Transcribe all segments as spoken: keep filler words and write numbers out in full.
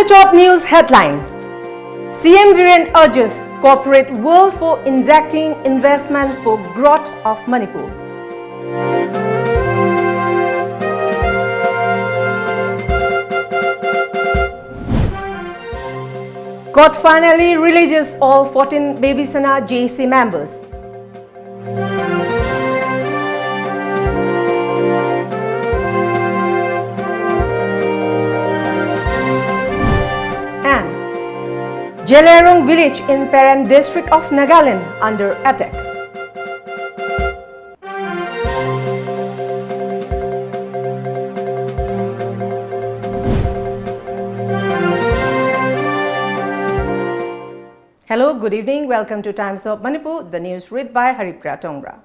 Top news headlines. C M Biren urges corporate world for injecting investment for growth of Manipur. Court finally releases all fourteen Bebisena J C members. And Jelerong village in Peren district of Nagaland under attack. Hello, good evening. Welcome to Times of Manipur, the news read by Haripriya Tongra.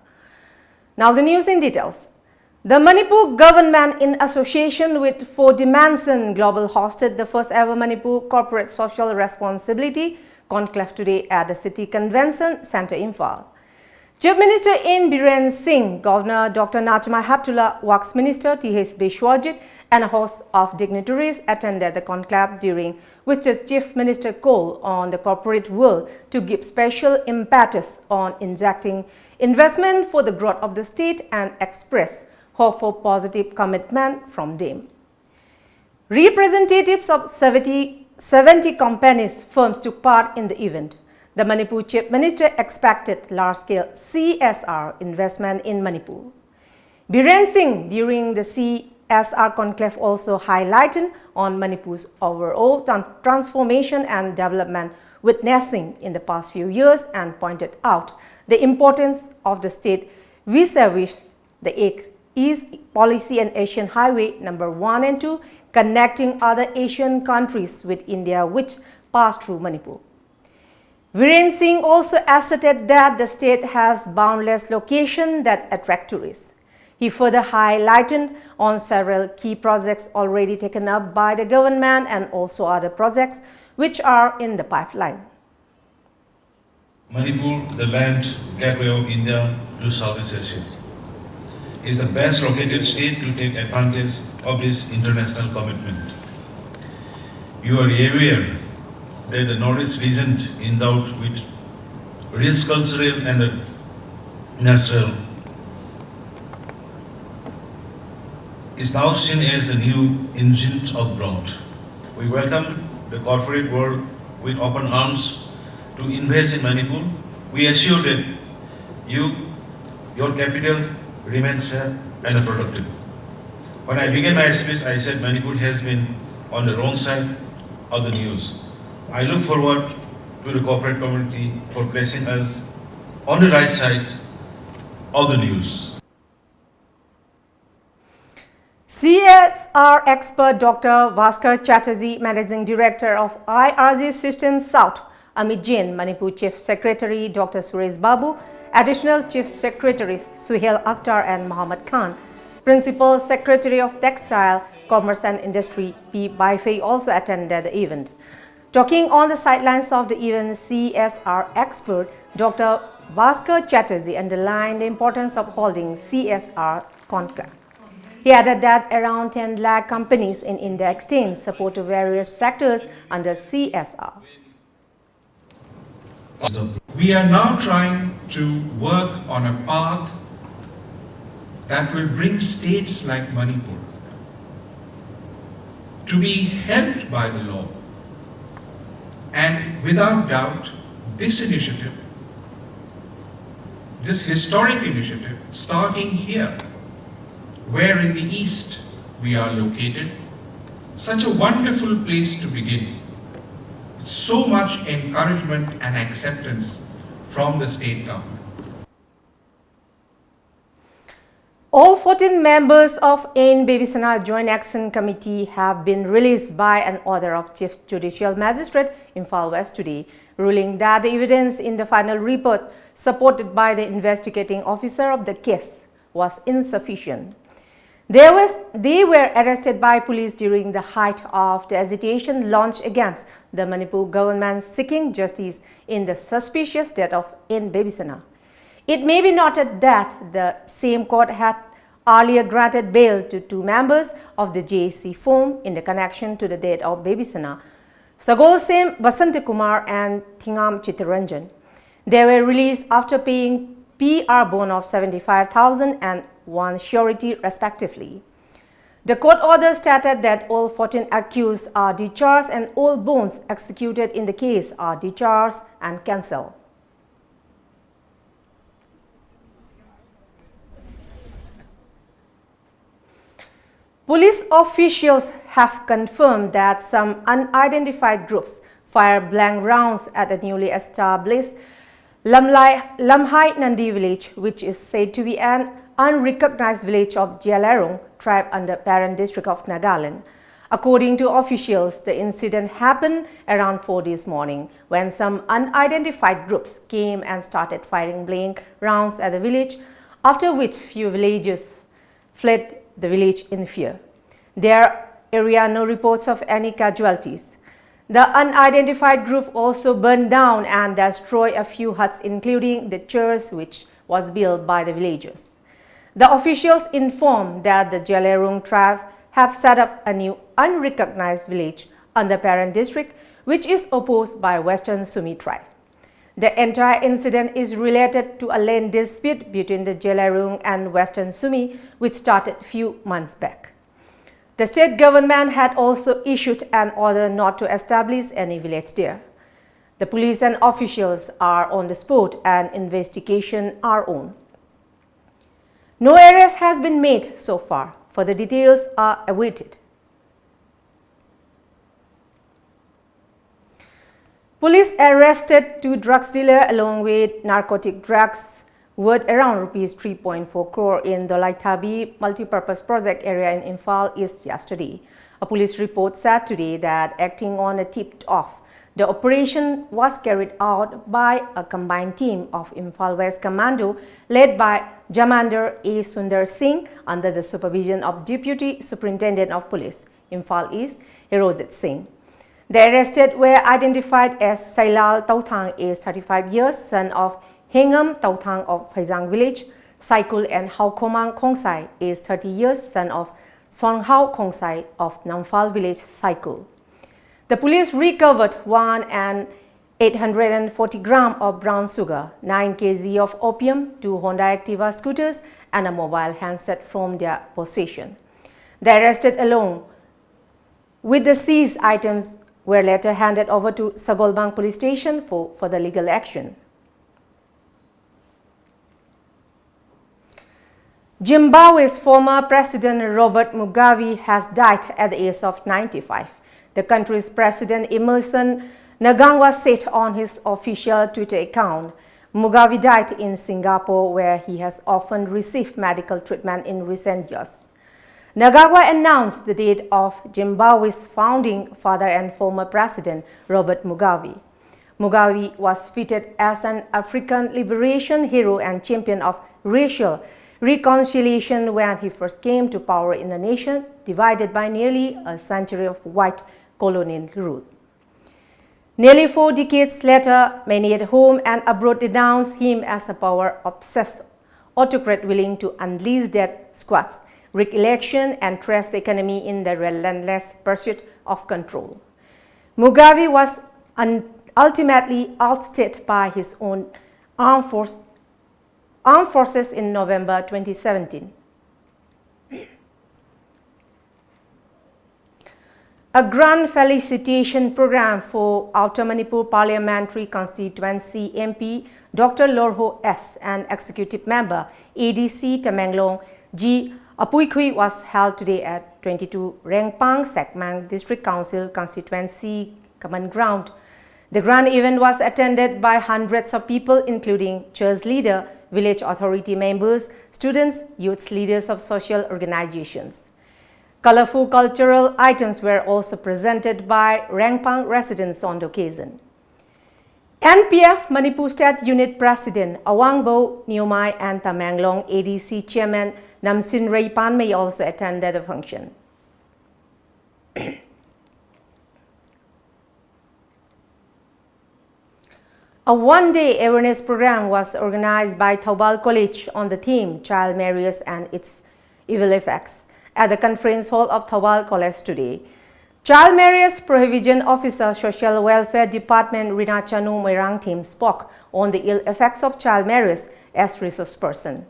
Now the news in details. The Manipur government, in association with Four Dimension Global, hosted the first ever Manipur Corporate Social Responsibility Conclave today at the City Convention Centre, Imphal. Chief Minister N Biren Singh, Governor Doctor Najma Heptulla, Works Minister T H Biswajit, and a host of dignitaries attended the conclave, during which the Chief Minister called on the corporate world to give special impetus on injecting investment for the growth of the state and express hope for positive commitment from them. Representatives of seventy, seventy companies firms took part in the event. The Manipur Chief Minister expected large-scale C S R investment in Manipur. Biren Singh, during the C S R conclave, also highlighted on Manipur's overall tran- transformation and development witnessing in the past few years and pointed out the importance of the state vis-a-vis the Act East Policy and Asian Highway number one and two, connecting other Asian countries with India, which pass through Manipur. Biren Singh also asserted that the state has boundless location that attract tourists. He further highlighted on several key projects already taken up by the government and also other projects which are in the pipeline. Manipur, the land gateway of India to Southeast Asia, is the best located state to take advantage of this international commitment. You are aware that the Northeast region, endowed with rich cultural and natural, is now seen as the new engine of growth. We welcome the corporate world with open arms to invest in Manipur. We assure that you, your capital remains safe and productive. When I began my speech, I said Manipur has been on the wrong side of the news. I look forward to the corporate community for placing us on the right side of the news. C S R expert Doctor Bhaskar Chatterjee, Managing Director of I R G Systems South, Amit Jain, Manipur Chief Secretary Doctor Suresh Babu, Additional Chief Secretaries Suhail Akhtar and Muhammad Khan, Principal Secretary of Textile, Commerce and Industry P Baifei also attended the event. Talking on the sidelines of the event, C S R expert Doctor Bhaskar Chatterjee underlined the importance of holding C S R conclave. He added that around ten lakh companies in India extend support to various sectors under C S R. We are now trying to work on a path that will bring states like Manipur to be helped by the law. And without doubt, this initiative, this historic initiative, starting here, where in the East we are located, such a wonderful place to begin. So much encouragement and acceptance from the state government. All fourteen members of Ain Bibisana Joint Action Committee have been released by an order of Chief Judicial Magistrate, Imphal West today, ruling that the evidence in the final report supported by the investigating officer of the case was insufficient. They were, they were arrested by police during the height of the agitation launched against the Manipur government seeking justice in the suspicious death of Ain Bibisana. It may be noted that the same court had earlier granted bail to two members of the J A C form in the connection to the death of Bebisana, Sagolsem Basanti Kumar and Thingam Chittaranjan. They were released after paying P R bond of seventy-five thousand and one surety respectively. The court order stated that all fourteen accused are discharged and all bonds executed in the case are discharged and cancelled. Police officials have confirmed that some unidentified groups fired blank rounds at a newly established Lamlai, Lamhai Nandi village, which is said to be an unrecognized village of Jialerung tribe under Peren district of Nagaland. According to officials, the incident happened around four this morning when some unidentified groups came and started firing blank rounds at the village, after which few villagers fled the village in fear. There are no reports of any casualties. The unidentified group also burned down and destroyed a few huts, including the church which was built by the villagers. The officials informed that the Jalerung tribe have set up a new unrecognized village under Peren district, which is opposed by Western Sumi tribe. The entire incident is related to a land dispute between the Jalerung and Western Sumi, which started few months back. The state government had also issued an order not to establish any village there. The police and officials are on the spot and investigation are on. No arrest has been made so far. Further details are awaited. Police arrested two drugs dealer along with narcotic drugs worth around rupees three point four crore in Dolaithabi multipurpose project area in Imphal East yesterday. A police report said today that acting on a tip-off, the operation was carried out by a combined team of Imphal West Commando led by Jamander A Sundar Singh under the supervision of Deputy Superintendent of Police, Imphal East, Hirojit Singh. The arrested were identified as Sailal Tauthang, aged thirty-five years, son of Hengam Tauthang of Phaijang village, Saikul and Haokhomang Khongsai, aged thirty years, son of Songhao Khongsai of Namphal village, Saikul. The police recovered one and eight hundred forty gram of brown sugar, nine K G of opium, two Honda Activa scooters, and a mobile handset from their possession. The arrested along with the seized items were later handed over to Sagolbang Police Station for further legal action. Zimbabwe's former President Robert Mugabe has died at the age of ninety-five. The country's President Emmerson Mnangagwa said on his official Twitter account, Mugabe died in Singapore, where he has often received medical treatment in recent years. Mnangagwa announced the death of Zimbabwe's founding father and former President Robert Mugabe. Mugabe was feted as an African liberation hero and champion of racial reconciliation when he first came to power in a nation divided by nearly a century of white colonial rule. Nearly four decades later, many at home and abroad denounce him as a power-obsessed autocrat willing to unleash death squads, rig election, and trash the economy in the relentless pursuit of control. Mugabe was un- ultimately ousted by his own armed, force, armed forces in November twenty seventeen. A grand felicitation program for Outer Manipur Parliamentary Constituency M P Doctor Lorho S and Executive Member A D C Tamenglong G Apuikhui was held today at twenty-two Rengpang Sekmang District Council Constituency Common Ground. The grand event was attended by hundreds of people, including church leader, village authority members, students, youth leaders of social organizations. Colorful cultural items were also presented by Rengpang residents on the occasion. N P F Manipur State Unit President Awangbo Neomai and Tamenglong A D C Chairman Namsin Reipanmei also attended the function. A one-day awareness program was organized by Thoubal College on the theme Child Marriage and Its Evil Effects at the conference hall of Thoubal College today. Child Marriage Prohibition Officer, Social Welfare Department, Rina Chanu Moirangthim spoke on the ill effects of child marriage as resource person.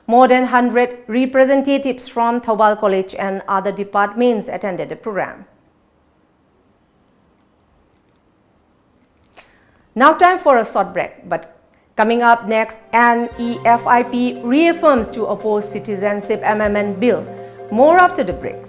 More than hundred representatives from Thoubal College and other departments attended the program. Now time for a short break, but coming up next, NEFIP reaffirms to oppose Citizenship Amendment Bill. More after the break.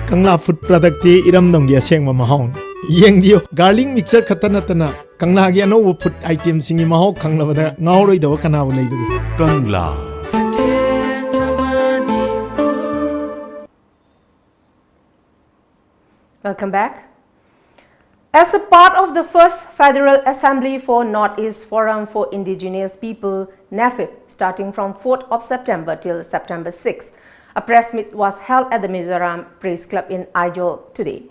ꯀꯪꯂꯥ food ꯄ꯭ꯔꯗꯛꯇꯤ ꯏꯔꯝꯗꯝꯒꯤ ꯑꯁꯦꯡꯕ ꯃꯍꯥꯎꯅꯤ꯫ ꯌꯦꯡꯕꯤꯌꯨ, garlic mixer ꯈꯛꯇ ꯅꯠꯇꯅ ꯀꯪꯂꯥꯒꯤ ꯑꯅꯧꯕ food ꯑꯥꯏꯇꯦꯝꯁꯤꯡꯒꯤ ꯃꯍꯥꯎ ꯈꯪꯂꯕꯗ ꯉꯥꯎꯔꯣꯏꯗꯕ ꯀꯅꯥꯕꯨ ꯂꯩꯕꯒꯦ? ꯀꯪꯂꯥ꯫ Welcome back. As a part of the first Federal Assembly for Northeast Forum for Indigenous People, NEFIP, starting from fourth of September till September sixth, a press meet was held at the Mizoram Press Club in Aizawl today.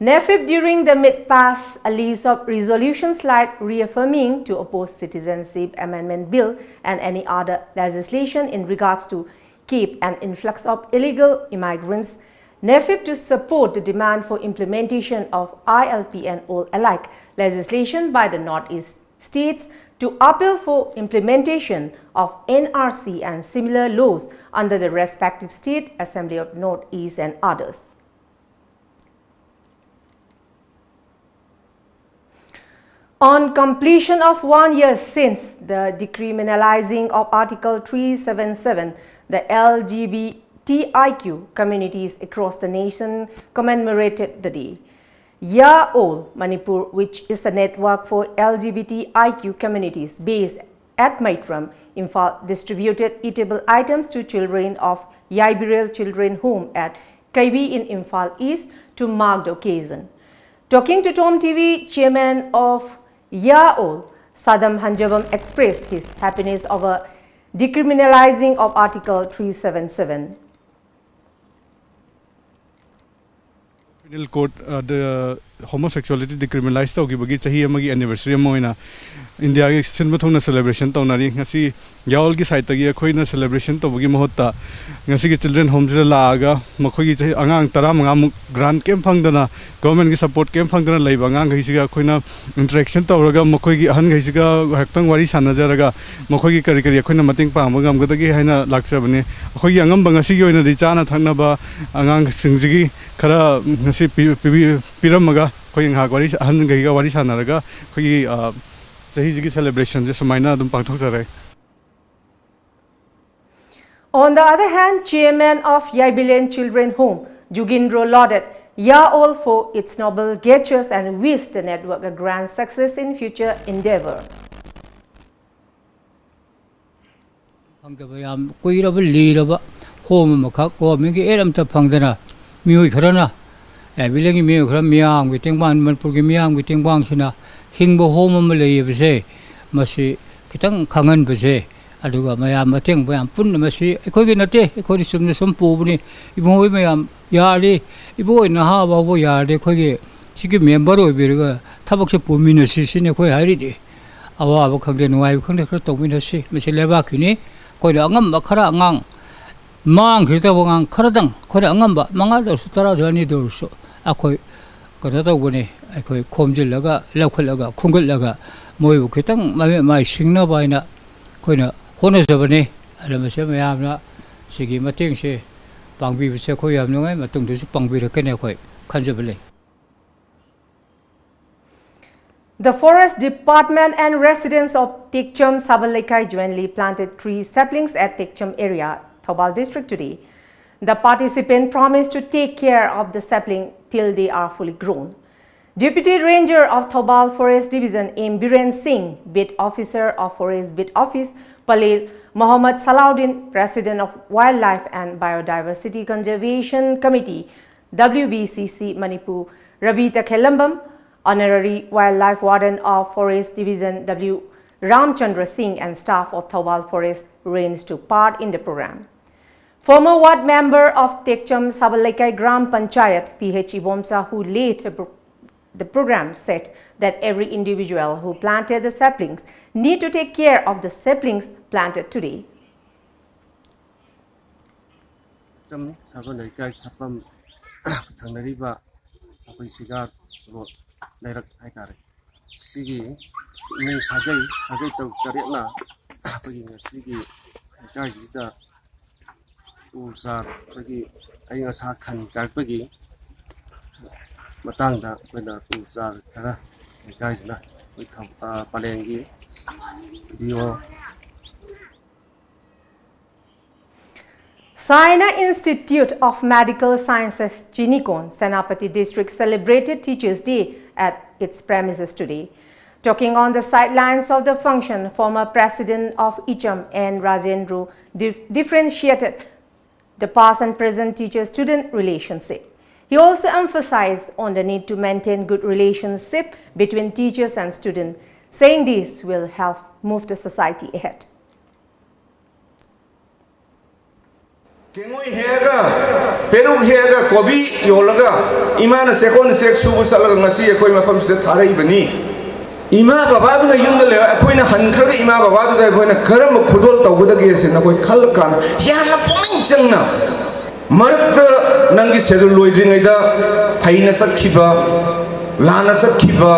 NEFIP during the meet passed a list of resolutions like reaffirming to oppose Citizenship Amendment Bill and any other legislation in regards to keep an influx of illegal immigrants, NEFIP to support the demand for implementation of ILP and all alike legislation by the Northeast states to appeal for implementation of N R C and similar laws under the respective state assembly of Northeast and others. On completion of one year since the decriminalizing of Article three seven seven, the L G B T I Q communities across the nation commemorated the day. Ya Ol Manipur, which is a network for L G B T I Q communities based at Maitram, Imphal, distributed eatable items to children of Yairbiral Children Home at K B in Imphal East to mark the occasion. Talking to Tom T V, chairman of Ya Ol, Sadam Hanjabam, expressed his happiness over decriminalizing of Article three seven seven. Penal Code, uh, the homosexuality decriminalize ꯇꯧꯈꯤꯕꯒꯤ ꯆꯍꯤ ꯑꯃꯒꯤ anniversary ꯑꯃ ꯑꯣꯏꯅ ꯏꯟꯗꯤꯌꯥꯒꯤ ꯁꯤꯟꯕ ꯊꯨꯡꯅ celebration ꯇꯧꯅꯔꯤ꯫ ꯉꯁꯤ ꯌꯥ ꯑꯣꯜꯒꯤ side ꯇꯒꯤ ꯑꯩꯈꯣꯏꯅ celebration ꯇꯧꯕꯒꯤ ꯃꯍꯨꯠꯇ ꯉꯁꯤꯒꯤ Children Home ꯁꯤꯗ ꯂꯥꯛꯑꯒ ꯃꯈꯣꯏꯒꯤ ꯆꯍꯤ ꯑꯉꯥꯡ ꯇꯔꯥꯃꯉꯥꯃꯨꯛ grant ꯀꯩꯝ ꯐꯪꯗꯅ, government ꯀꯤ support ꯀꯩꯝ ꯐꯪꯗꯅ ꯂꯩꯕ ꯑꯉꯥꯡꯈꯩꯁꯤꯒ ꯑꯩꯈꯣꯏꯅ interaction ꯇꯧꯔꯒ ꯃꯈꯣꯏꯒꯤ ꯑꯍꯟꯈꯩꯁꯤꯒ ꯉꯥꯏꯍꯥꯛꯇꯪ ꯋꯥꯔꯤ ꯁꯥꯟꯅꯖꯔꯒ ꯃꯈꯣꯏꯒꯤ ꯀꯔꯤ ꯀꯔꯤ ꯑꯩꯈꯣꯏꯅ ꯃꯇꯦꯡ ꯄꯥꯡꯕ ꯉꯝꯒꯗꯒꯦ ꯍꯥꯏꯅ ꯂꯥꯛꯆꯕꯅꯤ꯫ ꯑꯩꯈꯣꯏꯒꯤ ꯑꯉꯝꯕ ꯉꯁꯤꯒꯤ ꯑꯣꯏꯅꯗꯤ ꯆꯥꯅ ꯊꯛꯅꯕ ꯑꯉꯥꯡꯁꯤꯡꯁꯤꯒꯤ ꯈꯔ ꯉꯁꯤ ꯄꯤ- ꯄꯤꯕꯤ- ꯄꯤꯔꯝꯃꯒ ꯑꯩꯈꯣꯏ ꯉꯥꯏꯍꯥꯛ ꯋꯥꯔꯤ ꯑꯍꯟꯈꯩꯒ ꯋꯥꯔꯤ ꯁꯥꯟꯅꯔꯒ ꯑꯩꯈꯣꯏꯒꯤ ꯑ, ꯆꯍꯤꯁꯤꯒꯤ celebrationꯁꯦ ꯁꯨꯃꯥꯏꯅ ꯑꯗꯨꯝ ꯄꯥꯡꯊꯣꯛꯆꯔꯦ꯫ On the other hand, chairman of Yairbiral Children Home, Jugindro, lauded Ya Ol for its noble gestures and wished the network a grand success in future endeavor. ꯐꯪꯗꯕ ꯌꯥꯝ ꯀꯨꯏꯔꯕ ꯂꯤꯔꯕ home ꯑꯃꯈꯛ government ꯀꯤ aid ꯑꯝꯇ ꯐꯪꯗꯅ ꯃꯤꯑꯣꯏ ꯈꯔꯅ, ꯌꯥꯏꯕꯤꯂꯦꯟꯒꯤ ꯃꯤꯑꯣꯏ ꯈꯔ ꯃꯤꯌꯥꯝꯒꯤ ꯇꯦꯡꯕꯥꯡ, ꯃꯅꯤꯄꯨꯔꯒꯤ ꯃꯤꯌꯥꯝꯒꯤ ꯇꯦꯡꯕꯥꯡꯁꯤꯅ ꯍꯤꯡꯕ home ꯑꯃ ꯂꯩꯌꯦꯕꯁꯦ, ꯃꯁꯤ ꯈꯤꯇꯪ ꯈꯪꯍꯟꯕꯁꯦ, ꯑꯗꯨꯒ ꯃꯌꯥꯝ ꯃꯇꯦꯡ ꯃꯌꯥꯝ ꯄꯨꯟꯅ, ꯃꯁꯤ ꯑꯩꯈꯣꯏꯒꯤ ꯅꯠꯇꯦ, ꯑꯩꯈꯣꯏꯗꯤ ꯆꯨꯝꯅ ꯁꯨꯝ ꯄꯨꯕꯅꯤ꯫ ꯏꯕꯨꯡꯉꯣ ꯃꯌꯥꯝ ꯌꯥꯔꯗꯤ, ꯏꯕꯨꯡꯉꯣ ꯅꯍꯥ ꯐꯥꯎꯕ ꯌꯥꯔꯗꯤ ꯑꯩꯈꯣꯏꯒꯤ ꯁꯤꯒꯤ member ꯑꯣꯏꯕꯤꯔꯒ ꯊꯕꯛꯁꯦ ꯄꯨꯃꯤꯟꯅꯁꯤ ꯁꯤꯅꯤ ꯑꯩꯈꯣꯏ ꯍꯥꯏꯔꯤꯗꯤ꯫ ꯑꯋꯥꯕ ꯈꯪꯗꯦ, ꯅꯨꯡꯉꯥꯏꯕ ꯈꯪꯗꯦ, ꯈꯔ ꯇꯧꯃꯤꯟꯅꯁꯤ꯫ ꯃꯁꯤ ꯂꯩꯕꯥꯛꯀꯤꯅꯤ꯫ ꯑꯩꯈꯣꯏꯅ ꯑꯉꯝꯕ ꯈꯔ ꯑꯉꯥꯡ ꯃꯥꯡꯈꯤꯗꯕ ꯑꯉꯥꯡ ꯈꯔꯗꯪ, ꯑꯩꯈꯣꯏꯅ ꯑꯉꯝꯕ ꯃꯉꯥꯗ ꯑꯣꯏꯔꯁꯨ, ꯇꯔꯥꯗ ꯑꯣꯏꯔꯁꯨ, ꯑꯅꯤꯗ ꯑꯣꯏꯔꯁꯨ ꯑꯩꯈꯣꯏ ꯀꯩꯅꯣ ꯇꯧꯕꯅꯤ, ꯑꯩꯈꯣꯏ ꯈꯣꯝꯖꯤꯜꯂꯒ, ꯂꯧꯈꯠꯂꯒ, ꯈꯣꯝꯒꯠꯂꯒ, ꯃꯣꯏꯕꯨ ꯈꯤꯇꯪ ꯃꯃꯤꯠ ꯃꯥꯏ ꯁꯤꯡꯅꯕ ꯍꯥꯏꯅ ꯑꯩꯈꯣꯏꯅ ꯍꯣꯠꯅꯖꯕꯅꯤ꯫ ꯑꯗꯨꯅ ꯃꯁꯤ ꯃꯌꯥꯝꯅ ꯁꯤꯒꯤ ꯃꯇꯦꯡꯁꯦ ꯄꯥꯡꯕꯤꯕꯁꯦ ꯑꯩꯈꯣꯏ ꯌꯥꯝ ꯅꯨꯡꯉꯥꯏ, ꯃꯇꯨꯡꯗꯁꯨ ꯄꯥꯡꯕꯤꯔꯛꯀꯅꯤ ꯑꯩꯈꯣꯏ ꯈꯟꯖꯕ ꯂꯩ꯫ The Forest Department and residents of Tekcham Sabal Leikai jointly planted three saplings at Tekcham area, Thoubal district today. The participant promised to take care of the sapling till they are fully grown. Deputy Ranger of Thoubal Forest Division M Biren Singh, Beat Officer of Forest Beat Office, Palil Mohammad Salaudin, President of Wildlife and Biodiversity Conservation Committee, W B C C Manipur, Rabi Takhelambam, Honorary Wildlife Warden of Forest Division W Ramchandra Singh and staff of Thoubal Forest Range took part in the program. Former ward member of Tekcham Sabal Leikai Gram Panchayat, P H Ibomsa, who led the pro- the program, said that every individual who planted the saplings need to take care of the saplings planted today. ꯆꯝ ꯁꯥꯕ ꯂꯩꯀꯥꯏ ꯁꯥꯐꯝ ꯊꯪꯅꯔꯤꯕ ꯑꯩꯈꯣꯏ ꯁꯤꯒꯥ road ꯂꯩꯔꯛ ꯍꯥꯏꯇꯥꯔꯦ꯫ ꯁꯤꯒꯤ ꯏꯃꯨꯡ ꯁꯥꯒꯩ ꯁꯥꯒꯩ ꯇꯔꯨꯛ ꯇꯔꯦꯠꯅ ꯑꯩꯈꯣꯏꯒꯤ ꯉꯁꯤꯒꯤ ꯂꯩꯀꯥꯏꯁꯤꯗ ꯎ ꯆꯥꯔ ꯑꯩꯈꯣꯏꯒꯤ ꯑꯏꯪ ꯑꯁꯥ ꯈꯟ ꯀꯥꯔꯛꯄꯒꯤ ꯃꯇꯥꯡꯗ ꯑꯩꯈꯣꯏꯅ ꯎ ꯆꯥꯔ ꯈꯔ ꯂꯩꯀꯥꯏꯁꯤꯅ ꯑꯩꯈꯣꯏ ꯊꯧ- ꯑ, ꯄꯂꯦꯟꯒꯤ ꯗꯤ ꯑꯣ Saina Institute of Medical Sciences, Chinikon, Senapati District celebrated Teachers' Day at its premises today. Talking on the sidelines of the function, former president of ICHAM N Rajendru dif- differentiated the past and present teacher-student relationship. He also emphasized on the need to maintain good relationship between teachers and students, saying this will help move the society ahead. ꯀꯦꯡꯉꯣꯏ ꯍꯦꯛꯑꯒ, ꯄꯦꯔꯨꯛ ꯍꯦꯛꯑꯒ, ꯀꯣꯕꯤ ꯌꯣꯜꯂꯒ, ꯏꯃꯥꯅ ꯆꯦꯛꯀꯣꯟꯗ check ꯁꯨꯕ ꯆꯠꯂꯒ ꯉꯁꯤ ꯑꯩꯈꯣꯏ ꯃꯐꯝꯁꯤꯗ ꯊꯥꯔꯛꯏꯕꯅꯤ꯫ ꯏꯃꯥ ꯕꯕꯥꯗꯨꯅ ꯌꯨꯝꯗ ꯂꯩꯔ ꯑꯩꯈꯣꯏꯅ ꯍꯟꯈ꯭ꯔꯒ ꯏꯃꯥ ꯕꯕꯥꯗꯨꯗ ꯑꯩꯈꯣꯏꯅ ꯀꯔꯝꯕ ꯈꯨꯗꯣꯜ ꯇꯧꯒꯗꯒꯦ ꯁꯤ ꯅꯈꯣꯏ ꯈꯜꯂꯀꯥꯟꯗ ꯌꯥꯝꯅ ꯄꯨꯛꯅꯤꯡ ꯆꯪꯅ ꯃꯔꯛꯇ ꯅꯪꯒꯤ ꯁꯦꯗꯨꯜ ꯂꯣꯏꯗ꯭ꯔꯤꯉꯩꯗ ꯐꯩꯅ ꯆꯠꯈꯤꯕ, ꯂꯥꯟꯅ ꯆꯠꯈꯤꯕ,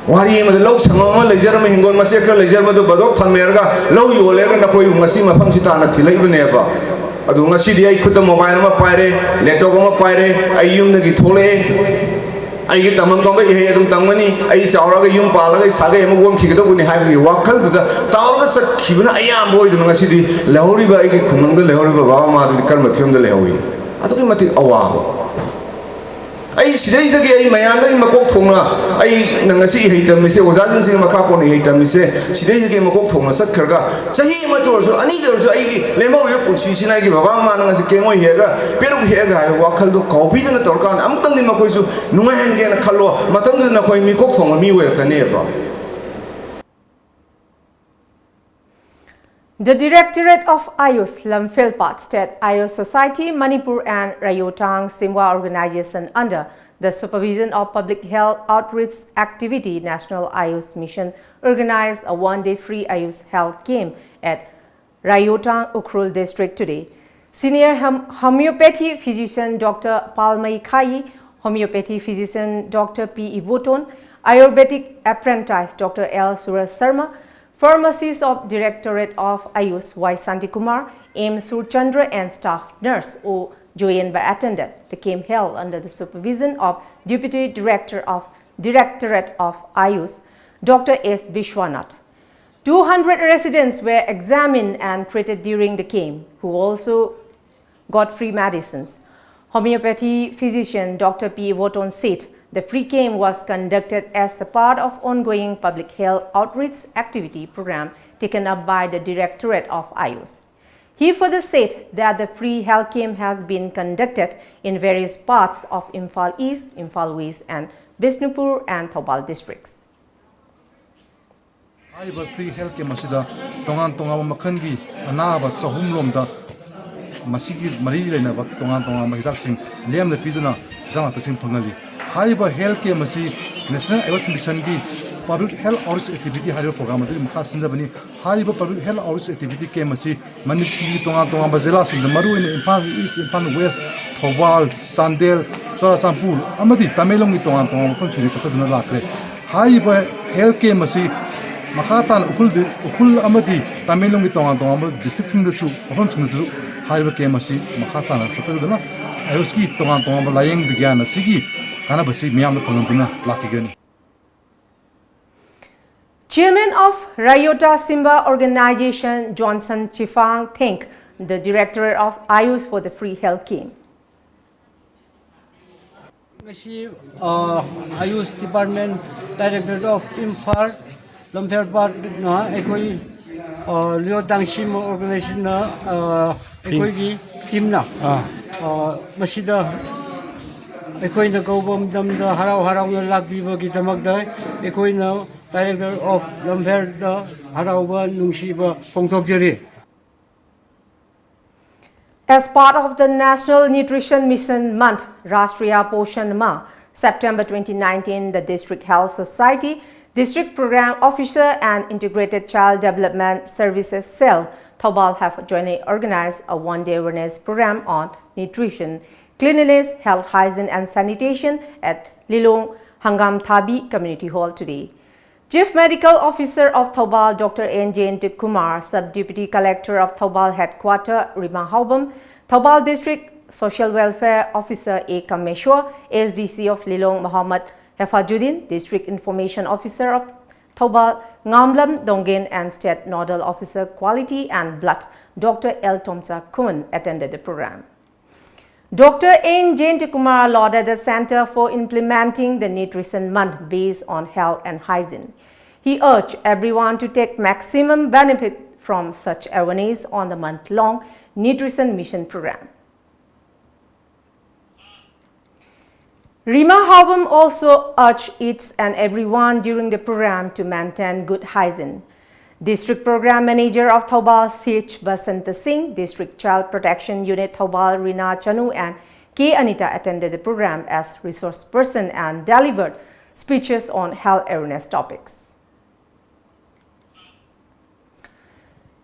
ꯋꯥꯔꯤ ꯑꯃꯗ ꯂꯧ ꯁꯪꯉꯝ ꯑꯃ ꯂꯩꯖꯔꯝꯃꯦ, ꯍꯤꯡꯒꯣꯜ ꯃꯆꯦꯠ ꯈꯔ ꯂꯩꯖꯔꯝꯕꯗꯨ ꯕꯗꯣꯛ ꯊꯝꯃꯦꯔꯒ ꯂꯧ ꯌꯣꯜꯂꯦꯔꯒ ꯅꯈꯣꯏ ꯉꯁꯤ ꯃꯐꯝꯁꯤ ꯇꯥꯟꯅ ꯊꯤꯜꯂꯛꯏꯕꯅꯦꯕ꯫ ꯑꯗꯨ ꯉꯁꯤꯗꯤ ꯑꯩ ꯈꯨꯠꯇ ꯃꯣꯕꯥꯏꯜ ꯑꯃ ꯄꯥꯏꯔꯦ, ꯂꯦꯞꯇꯣꯞ ꯑꯃ ꯄꯥꯏꯔꯦ, ꯑꯩ ꯌꯨꯝꯗꯒꯤ ꯊꯣꯛꯂꯛꯑꯦ, ꯑꯩꯒꯤ ꯇꯝꯐꯝ ꯊꯣꯛꯄ ꯏꯍꯩ ꯑꯗꯨꯝ ꯇꯝꯒꯅꯤ, ꯑꯩ ꯆꯥꯎꯔꯛꯑꯒ ꯌꯨꯝ ꯄꯥꯜꯂꯒ ꯑꯩ ꯁꯥꯒꯩ ꯑꯃ ꯑꯣꯟꯈꯤꯒꯗꯧꯕꯅꯤ ꯍꯥꯏꯕꯒꯤ ꯋꯥꯈꯜꯗꯨꯗ ꯇꯥꯎꯔꯒ ꯆꯠꯈꯤꯕꯅ ꯑꯌꯥꯝꯕ ꯑꯣꯏꯗꯨꯅ ꯉꯁꯤꯗꯤ ꯂꯩꯍꯧꯔꯤꯕ ꯑꯩꯒꯤ ꯈꯨꯡꯒꯪꯗ ꯂꯩꯍꯧꯔꯤꯕ ꯕꯕꯥ ꯃꯃꯥꯗꯨꯗꯤ ꯀꯔꯝꯕ ꯐꯤꯕꯝꯗ ꯂꯩꯍꯧꯏ? ꯑꯗꯨꯛꯀꯤ ꯃꯇꯤꯛ ꯑꯋꯥꯕ꯫ ꯑꯩ ꯁꯤꯗꯩꯗꯒꯤ ꯑꯩ ꯃꯌꯥꯝꯗꯒꯤ ꯃꯀꯣꯛ ꯊꯣꯡꯅ ꯑꯩꯅ ꯉꯁꯤ ꯏꯍꯩ ꯇꯝꯃꯤꯁꯦ, ꯑꯣꯖꯥꯁꯤꯡꯁꯤꯒꯤ ꯃꯈꯥ ꯄꯣꯟꯅ ꯏꯍꯩ ꯇꯝꯃꯤꯁꯦ, ꯁꯤꯗꯩꯗꯒꯤ ꯃꯀꯣꯛ ꯊꯣꯡꯅ ꯆꯠꯈ꯭ꯔꯒ ꯆꯍꯤ ꯑꯃꯇ ꯑꯣꯏꯔꯁꯨ, ꯑꯅꯤꯗ ꯑꯣꯏꯔꯁꯨ ꯑꯩꯒꯤ ꯂꯦꯝꯍꯧꯔꯤꯕ ꯄꯨꯟꯁꯤꯁꯤꯅ ꯑꯩꯒꯤ ꯕꯕꯥ ꯃꯃꯥꯅ ꯉꯁꯤ ꯀꯦꯡꯉꯣꯏ ꯍꯦꯛꯑꯒ ꯄꯦꯔꯨꯛ ꯍꯦꯛꯑꯒ ꯍꯥꯏꯕ ꯋꯥꯈꯜꯗꯣ ꯀꯥꯎꯕꯤꯗꯅ ꯇꯧꯔꯀꯥꯟꯗ ꯑꯃꯨꯛꯇꯪꯗꯤ ꯃꯈꯣꯏꯁꯨ ꯅꯨꯡꯉꯥꯏꯍꯟꯒꯦꯅ ꯈꯜꯂꯣ꯫ ꯃꯇꯝꯗꯨꯗ ꯅꯈꯣꯏ ꯃꯤꯀꯣꯛ ꯊꯣꯡꯕ ꯃꯤ ꯑꯣꯏꯔꯛꯀꯅꯦꯕ꯫ The Directorate of Ayush, Lamphel Path State Ayush Society, Manipur and Rayotang Simwa organization under the supervision of Public Health Outreach Activity National Ayush Mission organized a one-day free Ayush health camp at Rayotang, Ukhrul district today. Senior hom- homeopathy physician Doctor Palmai Khai, homeopathy physician Doctor P Iboton, Ayurvedic apprentice Doctor L Suraj Sharma, pharmacist of Directorate of Ayush Y Santikumar, M Surchandra and staff nurse O Joyenba attended the camp held under the supervision of Deputy Director of Directorate of Ayush, Doctor S Vishwanath. Two hundred residents were examined and treated during the camp, who also got free medicines. Homeopathy physician Doctor P Ivoton said the free camp was conducted as a part of ongoing public health outreach activity program taken up by the Directorate of Ayush. He further said that the free health camp has been conducted in various parts of Imphal East, Imphal West and Bishnupur and Thoubal districts. ꯍꯥꯏꯔꯤꯕ free health camp ꯑꯁꯤꯗ ꯇꯣꯉꯥꯟ ꯇꯣꯉꯥꯟꯕ ꯃꯈꯜꯒꯤ ꯑꯅꯥꯕ ꯆꯍꯨꯝ ꯂꯣꯝꯗ ꯃꯁꯤꯒꯤ ꯃꯔꯤ ꯂꯩꯅꯕ ꯇꯣꯉꯥꯟ ꯇꯣꯉꯥꯟꯕ ꯍꯤꯗꯥꯛꯁꯤꯡ ꯂꯦꯝꯅ ꯄꯤꯗꯨꯅ ꯍꯤꯗꯥꯛ ꯂꯥꯡꯊꯛꯁꯤꯡ ꯐꯪꯍꯜꯂꯤ꯫ ꯍꯥꯏꯔꯤꯕ health camp ꯑꯁꯤ National Ayush Mission ꯒꯤ Public Health Outreach Activity ꯍꯥꯏꯔꯤꯕ program ꯑꯗꯨꯒꯤ ꯃꯈꯥ ꯁꯤꯟꯖꯕꯅꯤ꯫ ꯍꯥꯏꯔꯤꯕ Public Health Outreach Activity camp ꯑꯁꯤ ꯃꯅꯤꯄꯨꯔꯒꯤ ꯇꯣꯉꯥꯟ ꯇꯣꯉꯥꯟꯕ ꯖꯤꯂꯥꯁꯤꯡꯗ, ꯃꯔꯨꯑꯣꯏꯅ ꯏꯝꯐꯥꯜ East, ꯏꯝꯐꯥꯜ West, ꯊꯧꯕꯥꯜ, ꯆꯥꯟꯗꯦꯜ, ꯆꯨꯔꯥꯆꯥꯟꯄꯨꯔ ꯑꯃꯗꯤ ꯇꯃꯦꯡꯂꯣꯡꯒꯤ ꯇꯣꯉꯥꯟ ꯇꯣꯉꯥꯟꯕ ꯃꯐꯝꯁꯤꯡꯗ ꯆꯠꯊꯗꯨꯅ ꯂꯥꯛꯈ꯭ꯔꯦ꯫ ꯍꯥꯏꯔꯤꯕ health camp ꯑꯁꯤ ꯃꯈꯥ ꯇꯥꯅ ꯎꯈ꯭ꯔꯨꯜꯗꯤ, ꯎꯈ꯭ꯔꯨꯜ ꯑꯃꯗꯤ ꯇꯃꯦꯡꯂꯣꯡꯒꯤ ꯇꯣꯉꯥꯟ ꯇꯣꯉꯥꯟꯕ districtꯁꯤꯡꯗꯁꯨ, ꯃꯐꯝꯁꯤꯡꯗꯁꯨ ꯍꯥꯏꯔꯤꯕ camp ꯑꯁꯤ ꯃꯈꯥ ꯇꯥꯅ ꯆꯠꯊꯗꯨꯅ ꯑꯌꯨꯁꯀꯤ ꯇꯣꯉꯥꯟ ꯇꯣꯉꯥꯟꯕ ꯂꯥꯌꯦꯡ ꯕꯤꯒ꯭ꯌꯥꯟ ꯑꯁꯤꯒꯤ ꯀꯥꯟꯅꯕꯁꯤ ꯃꯤꯌꯥꯝꯗ ꯐꯪꯍꯟꯗꯨꯅ ꯂꯥꯛꯈꯤꯒꯅꯤ꯫ Chairman of Rayota Simba Organization, Johnson Chifang, thanked the Director of Ayush for the free health camp. ꯉꯁꯤ ꯑꯥ, Ayush Department, Directorate of Imphal, ꯂꯝꯐꯦꯜ ꯄꯥꯠꯅ ꯑꯩꯈꯣꯏ ꯑꯥ, ꯂꯤꯌꯣ ꯇꯥꯡꯁꯤꯝ organizationꯅ ꯑꯥ, ꯑꯩꯈꯣꯏꯒꯤ teamꯅ ꯑꯥ꯫ ꯑꯥ, ꯃꯁꯤꯗ ꯑꯩꯈꯣꯏꯅ ꯀꯧꯕ ꯃꯇꯝꯗ ꯍꯔꯥꯎ ꯍꯔꯥꯎꯅ ꯂꯥꯛꯄꯤꯕꯒꯤꯗꯃꯛꯇ ꯑꯩꯈꯣꯏꯅ Director of ꯂꯝꯐꯦꯜꯗ ꯍꯔꯥꯎꯕ ꯅꯨꯡꯁꯤꯕ ꯐꯣꯡꯗꯣꯛꯆꯔꯤ꯫ As part of the National Nutrition Mission Month, Rashtriya Poshan Maah, September twenty nineteen, the District Health Society, District Program Officer and Integrated Child Development Services Cell, Thoubal have jointly organized a one-day awareness program on nutrition, cleanliness, health, hygiene and sanitation at Lilong Hangam Thabi Community Hall today. Chief Medical Officer of Thoubal, Doctor N Jayanta Kumar, Sub Deputy Collector of Thoubal Headquarter, Rima Haobam, Thoubal District Social Welfare Officer A Kameshwar, S D C of Lilong Mohammad Hefajuddin, District Information Officer of Thoubal Ngamlam Dongin, and State Nodal Officer Quality and Blood, Doctor L Tomcha Kuman attended the program. Doctor N Jayantakumar lauded the Center for implementing the Nutrition Month based on health and hygiene. He urged everyone to take maximum benefit from such awareness on the month-long nutrition mission program. Rima Haobam also urged each and everyone during the program to maintain good hygiene. District Program Manager of Thoubal, C H Basanta Singh, District Child Protection Unit Thoubal, Rina Chanu, and K Anita attended the program as resource person and delivered speeches on health awareness topics.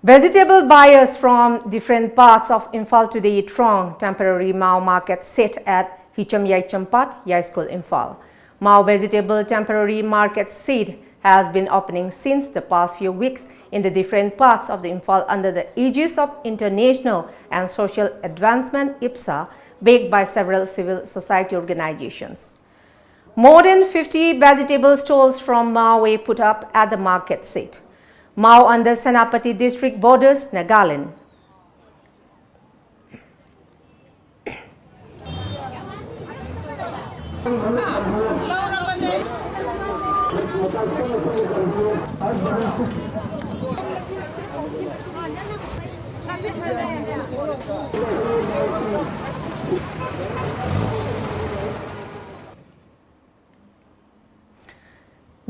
Vegetable buyers from different parts of Imphal today throng temporary Mao market shed at Hicham Yaichampat, Yai School, Imphal. Mao vegetable temporary market shed has been opening since the past few weeks in the different parts of the Imphal under the aegis of International and Social Advancement, IPSA, backed by several civil society organizations. More than fifty vegetable stalls from Mao were put up at the market shed. Mao under Senapati district borders Nagaland.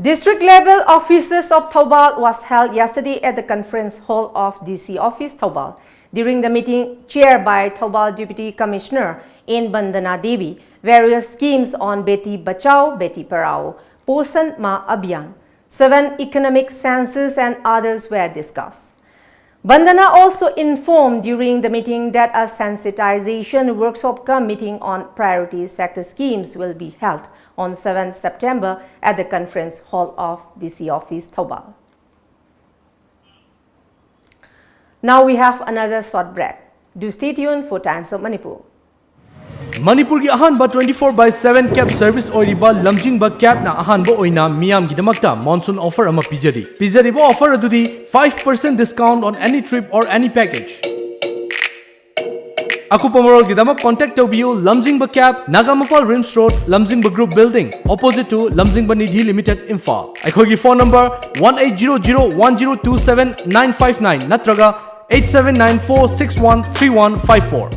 District level offices of Thoubal was held yesterday at the conference hall of D C office, Thoubal. During the meeting chaired by Thoubal Deputy Commissioner N Vandana Devi, various schemes on Beti Bachao, Beti Padhao, Poshan Ma Abhiyan, seven economic census and others were discussed. Vandana also informed during the meeting that a sensitization workshop cum meeting on priority sector schemes will be held on seventh September at the conference hall of D C office, Thoubal. Now we have another short break. Do stay tuned for Times of Manipur. ꯃꯅꯤꯄꯨꯔꯒꯤ ꯑꯍꯥꯟꯕ twenty four by seven cab service ꯑꯣꯏꯔꯤꯕ ꯂꯝꯖꯤꯡꯕ cabꯅ ꯑꯍꯥꯟꯕ ꯑꯣꯏꯅ ꯃꯤꯌꯥꯝꯒꯤꯗꯃꯛꯇ monsoon offer ꯑꯃ ꯄꯤꯖꯔꯤ꯫ ꯄꯤꯖꯔꯤꯕ offer ꯑꯗꯨꯗꯤ five percent discount on any trip or any package. ꯑꯀꯨꯞꯄ ꯃꯔꯣꯜꯒꯤꯗꯃꯛ contact ꯇꯧꯕꯤꯌꯨ ꯂꯝꯖꯤꯡꯕ cab, ꯅꯥꯒꯥꯃꯄꯥꯜ RIMS road, ꯂꯝꯖꯤꯡꯕ group building, opposite to ꯂꯝꯖꯤꯡꯕ ꯅꯤꯙꯤ Limited, ꯏꯝꯐꯥꯜ꯫ ꯑꯩꯈꯣꯏꯒꯤ phone number one eight zero zero one zero two seven nine five nine ꯅꯠꯇ꯭ꯔꯒ eight seven nine four six one three one five four꯫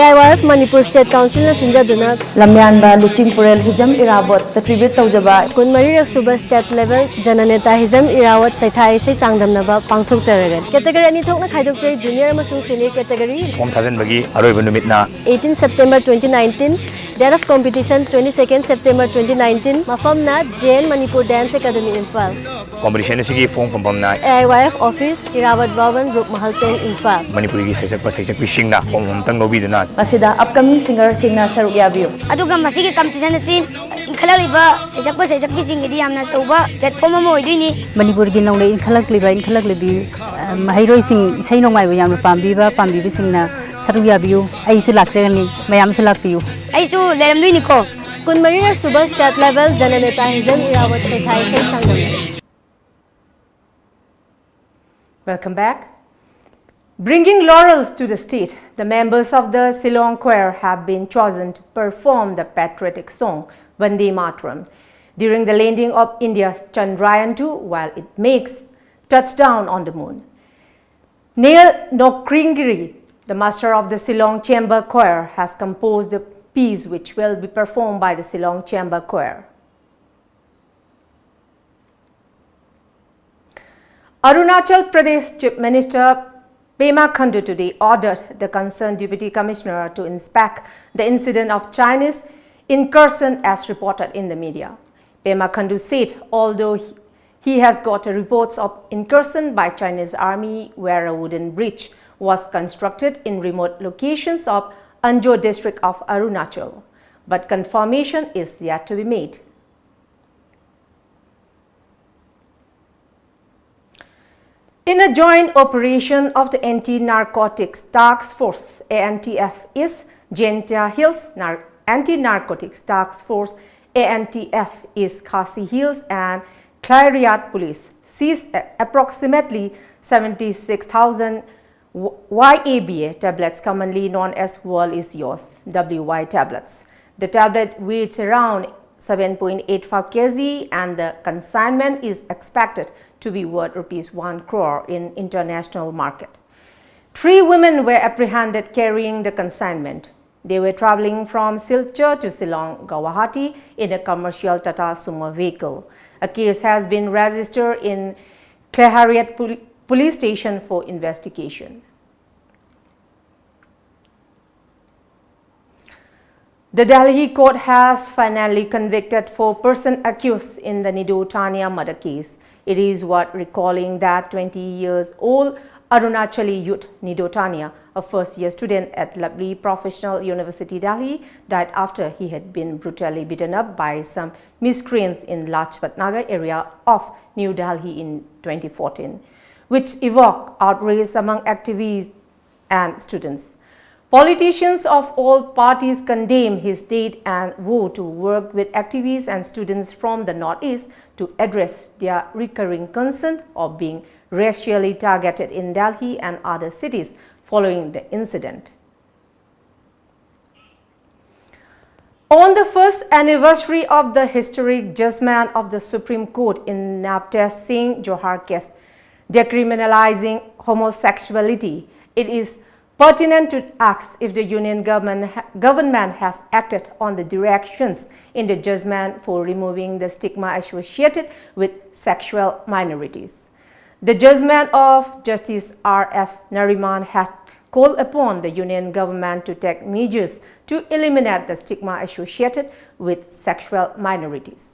AIYF Manipur State Councilꯅ ꯁꯤꯟꯖꯗꯨꯅ ꯂꯝꯌꯥꯟꯕ ꯂꯨꯆꯤꯡ ꯄꯨꯔꯦꯜ ꯍꯤꯖꯝ ꯏꯔꯥꯕꯣꯠꯇ tribute ꯇꯧꯖꯕ꯫ ꯀꯨꯟꯃꯔꯤꯔꯛ ꯁꯨꯕ State Level ꯖꯅꯅꯦꯇꯥ ꯍꯤꯖꯝ ꯏꯔꯥꯋꯠ ꯁꯩꯊꯥ ꯏꯁꯩ ꯆꯥꯡꯗꯝꯅꯕ ꯄꯥꯡꯊꯣꯛꯆꯔꯒꯅꯤ꯫ Category ꯑꯅꯤ ꯊꯣꯛꯅ ꯈꯥꯏꯗꯣꯛꯆꯩ, junior ꯑꯃꯁꯨꯡ senior category꯫ Form ꯊꯥꯖꯤꯟꯕꯒꯤ ꯑꯔꯣꯏꯕ ꯅꯨꯃꯤꯠꯅ eighteen September twenty nineteen꯫ Date of competition, twenty-second September twenty nineteen. ꯃꯐꯝꯅ J N Manipur Dance Academy, Imphal. Competition ꯑꯁꯤꯒꯤ form ꯐꯪꯐꯝꯅ A I Y F office, Irrawaddy Bhawan, Rupmahal ten, Imphal. ꯃꯅꯤꯄꯨꯔꯒꯤ ꯁꯩꯁꯛꯄ ꯁꯩꯁꯛꯄꯤꯁꯤꯡꯅ form ꯑꯃꯇꯪ ꯂꯧꯕꯤꯗꯨꯅ ꯃꯁꯤꯗ upcoming ꯁꯤꯡꯒꯔꯁꯤꯡꯅ ꯁꯔꯨꯛ ꯌꯥꯕꯤꯌꯨ꯫ ꯑꯗꯨꯒ ꯃꯁꯤꯒꯤ competition ꯑꯁꯤ ꯏꯟꯈꯠꯂꯛꯂꯤꯕ ꯁꯩꯁꯛꯄ ꯁꯩꯁꯛꯄꯤꯁꯤꯡꯒꯤꯗꯤ ꯌꯥꯝꯅ ꯑꯆꯧꯕ ꯄ꯭ꯂꯦꯠꯐꯣꯝ ꯑꯃ ꯑꯣꯏꯗꯣꯏꯅꯤ꯫ ꯃꯅꯤꯄꯨꯔꯒꯤ ꯅꯧꯅ ꯏꯟꯈꯠꯂꯛꯂꯤꯕ ꯏꯟꯈꯠꯂꯛꯂꯤꯕꯤ ꯑ, ꯃꯍꯩꯔꯣꯏꯁꯤꯡ, ꯏꯁꯩ ꯅꯣꯡꯃꯥꯏꯕꯨ ꯌꯥꯝꯅ ꯄꯥꯝꯕꯤꯕ ꯄꯥꯝꯕꯤꯕꯁꯤꯡꯅ ꯁꯔꯨꯛ ꯌꯥꯕꯤꯌꯨ꯫ ꯑꯩꯁꯨ ꯂꯥꯛꯆꯒꯅꯤ, ꯃꯌꯥꯝꯁꯨ ꯂꯥꯛꯄꯤꯌꯨ꯫ ꯑꯩꯁꯨ ꯂꯩꯔꯝꯗꯣꯏꯅꯤꯀꯣ꯫ ꯀꯨꯟꯃꯔꯤꯔꯛ ꯁꯨꯕ State Level Jananeta Hizen Irawat Seithai ꯏꯁꯩ ꯁꯪꯒꯝ꯫ Welcome back. Bringing laurels to the state, the members of the Shillong Choir have been chosen to perform the patriotic song Vande Mataram during the landing of India's Chandrayaan two while it makes touchdown on the moon. Neil Nokringiri, the master of the Shillong Chamber Choir, has composed a piece which will be performed by the Shillong Chamber Choir. Arunachal Pradesh Chief Minister Pema Khandu today ordered the concerned Deputy Commissioner to inspect the incident of Chinese incursion as reported in the media. Pema Khandu said, although he, he has got reports of incursion by Chinese army where a wooden bridge was constructed in remote locations of Anjo district of Arunachal, but confirmation is yet to be made. In a joint operation of the Anti-Narcotics Task Force, A N T F, is Jaintia Hills Nar- Anti-Narcotics Task Force, A N T F, is Khasi Hills and Khliehriat Police seized a- approximately seventy-six thousand Y A B A tablets, commonly known as World Is Yours, W Y tablets. The tablet weighs around seven point eight five K G and the consignment is expected to be worth rupees one crore in international market. Three women were apprehended carrying the consignment. They were traveling from Silchar to Shillong, Guwahati in a commercial Tata Sumo vehicle. A case has been registered in Khliehriat Pol- Police Station for investigation. The Delhi court has finally convicted four persons accused in the Nido Tania murder case. It is worth recalling that twenty years old Arunachali youth Nido Tania, a first year student at Lovely Professional University Delhi, died after he had been brutally beaten up by some miscreants in Lajpat Nagar area of New Delhi in twenty fourteen, which evoked outrage among activists and students. Politicians of all parties condemn his death and vow to work with activists and students from the Northeast to address their recurring concern of being racially targeted in Delhi and other cities following the incident. On the first anniversary of the historic judgment of the Supreme Court in Navtej Singh Johar case decriminalizing homosexuality, it is pertinent to ask if the Union government, government has acted on the directions in the judgment for removing the stigma associated with sexual minorities. The judgment of Justice R F Nariman had called upon the Union government to take measures to eliminate the stigma associated with sexual minorities.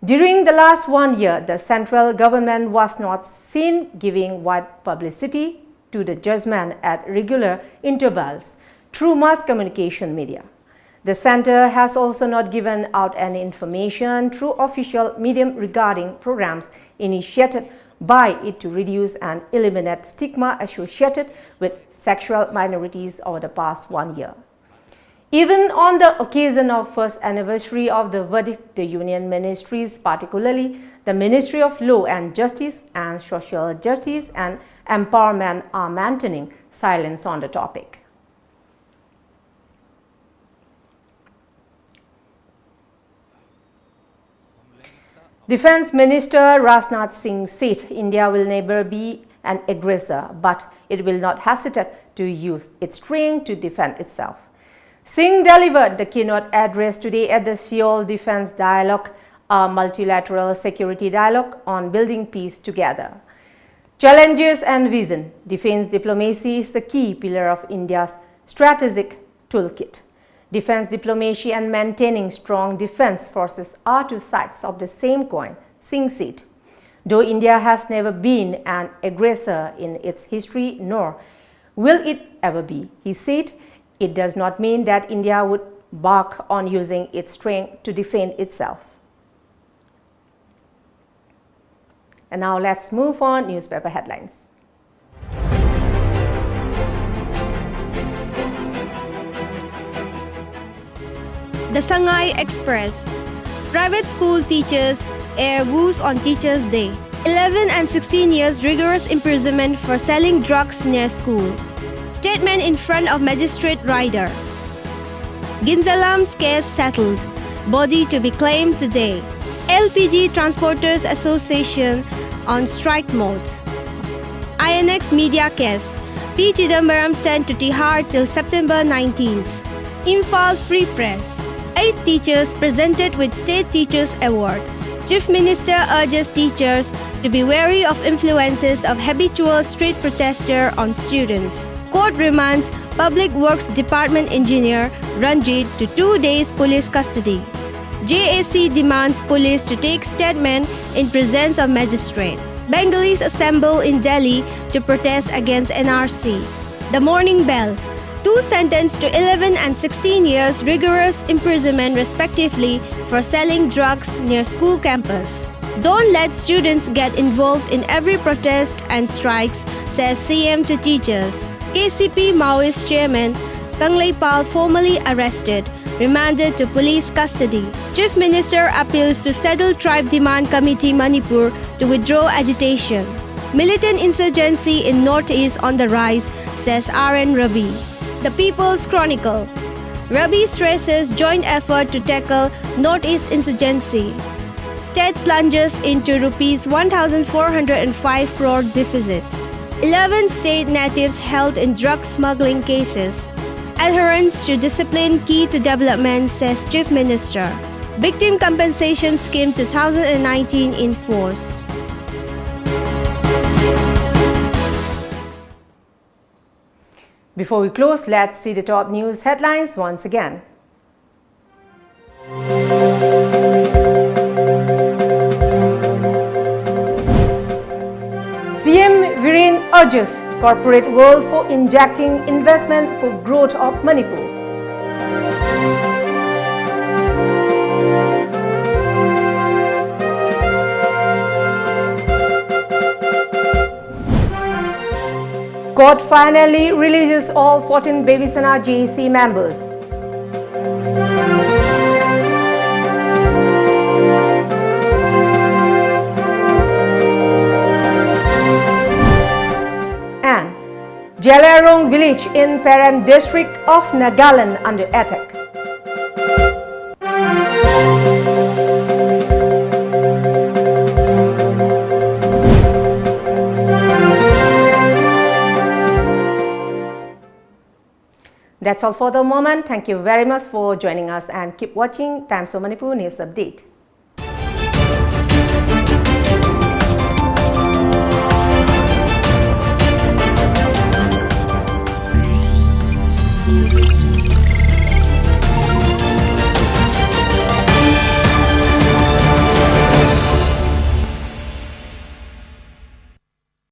During the last one year, the central government was not seen giving wide publicity to the judgment at regular intervals through mass communication media. The center has also not given out any information through official medium regarding programs initiated by it to reduce and eliminate stigma associated with sexual minorities over the past one year. Even on the occasion of first anniversary of the verdict, the Union ministries, particularly the Ministry of Law and Justice and Social Justice and Empowerment, are maintaining silence on the topic. Defense Minister Rajnath Singh said India will never be an aggressor, but it will not hesitate to use its strength to defend itself. Singh delivered the keynote address today at the Seoul Defense Dialogue, a multilateral security dialogue on building peace together. Challenges and vision. Defense diplomacy is the key pillar of India's strategic toolkit. Defense diplomacy and maintaining strong defense forces are two sides of the same coin, Singh said. Though India has never been an aggressor in its history, nor will it ever be, he said, it does not mean that India would bark on using its strength to defend itself. And now let's move on newspaper headlines. The Sangai Express. Private school teachers air woes on Teachers' Day. Eleven and sixteen years rigorous imprisonment for selling drugs near school. Statement in front of Magistrate Ryder. Ginzalam's case settled. Body to be claimed today. L P G Transporters Association on strike mode. I N X media case. P Chidambaram sent to Tihar till September nineteenth. Imphal Free Press. Eight teachers presented with State Teachers Award. Chief Minister urges teachers to be wary of influences of habitual street protester on students. Court remands Public Works Department engineer Ranjit to two days police custody. J A C demands police to take statement in presence of magistrate. Bengalis assemble in Delhi to protest against N R C. The Morning Bell. Two sentenced to eleven and sixteen years rigorous imprisonment respectively for selling drugs near school campus. Don't let students get involved in every protest and strikes, says C M to teachers. K C P Maoist chairman Kangleipal formally arrested, remanded to police custody. Chief Minister appeals to Scheduled Tribe Demand Committee Manipur to withdraw agitation. Militant insurgency in Northeast on the rise, says R N Ravi. The People's Chronicle. Ravi stresses joint effort to tackle Northeast insurgency. State plunges into rupees one thousand four hundred and five crore deficit. Eleven state natives held in drug smuggling cases. Adherence to discipline key to development, says Chief Minister. Victim Compensation Scheme two thousand and nineteen in force. Before we close, let's see the top news headlines once again. C M Biren urges corporate world for injecting investment for growth of Manipur. Court finally releases all fourteen Bebisana J A C members. And Jelarong village in Peren district of Nagaland under attack. That's all for the moment. Thank you very much for joining us and keep watching Times of Manipur News Update.